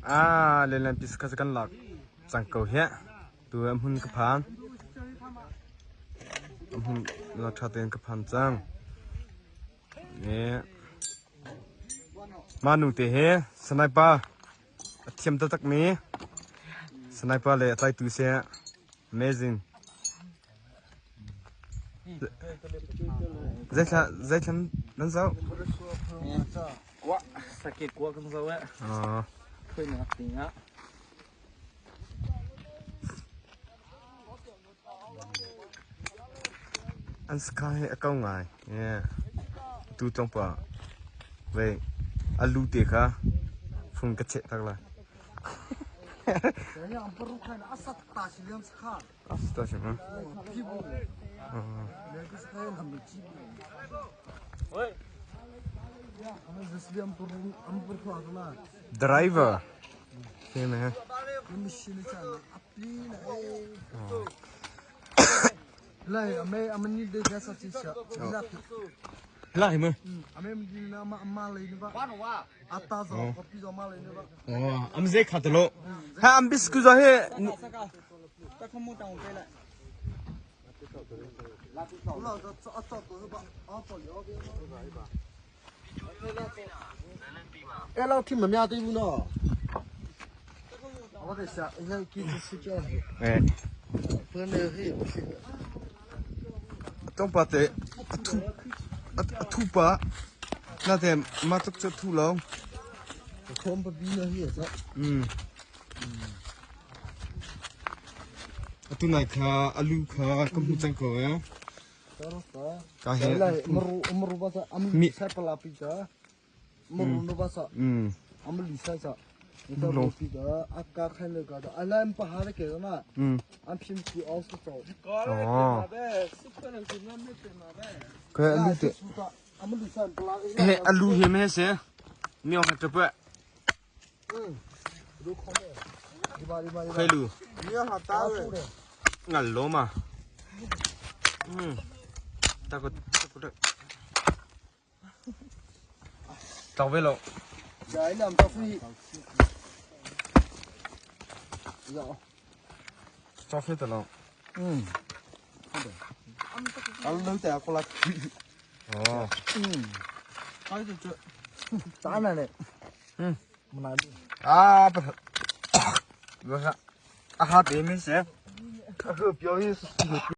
Ah, lenlen pis kha kan lak cang ko hi. Tu a hmun ka phan. A hmun la tha tein ka phan cang. Ne. Mah nu te he sniper a thiam taktak mi sniper le a tlaitu si. Amazing. Zeithla zeithlam nan zoh? Kwa sake kwa kan zoh eh. Ah. Khoi nak ding ah. An saka hi a kau ngai. Yeah. Tu tlawmpa vei a lu te kha fung ka cheh tak lai. Asta si ma. Driver. Thế mẹ. Lai mơ. Am ze kha talo. Ha am bisku za he. အဲ့လောက်ထိမများသေးဘူးနော်我得想，你看给这睡觉去， Eh. 不能黑不行。 Tong pa te athu athu pa na te ma tuk chu thu lo. 空不比那些子。 Mm. Atu nai kha alu kha ka hmu cang ko eh. Ka he. 来，မရဘာသာအမလီဆက်ပလာပိချာမရနဘာသာ Mm. အမလီဆက်ချာဒီတော့ပိချာအကာခိုင်လကတော့အလမ်ပဟာရကေနာ Mm. အဖင်ကူအောက်ဆော Oh. Ka alu te. အမလီဆက်ပလာ He alu he me se. Myo ha te pa. ဒုခေါမေဒီပါဒီပါ Khai lu. ဒီဟာတားလေ Ngal lo ma. Mm. Ta ko ta ko ta. Tao ve lo. ဂျိုင်းနမ်တဖီရော Tao fe ta lo. อืมအလုံးတဲ့ကလာ Oh. อืมတားနေလေမနာဘူး Ah, pa. Lo ha. Ah, ha te me se. အခုပြောရင်း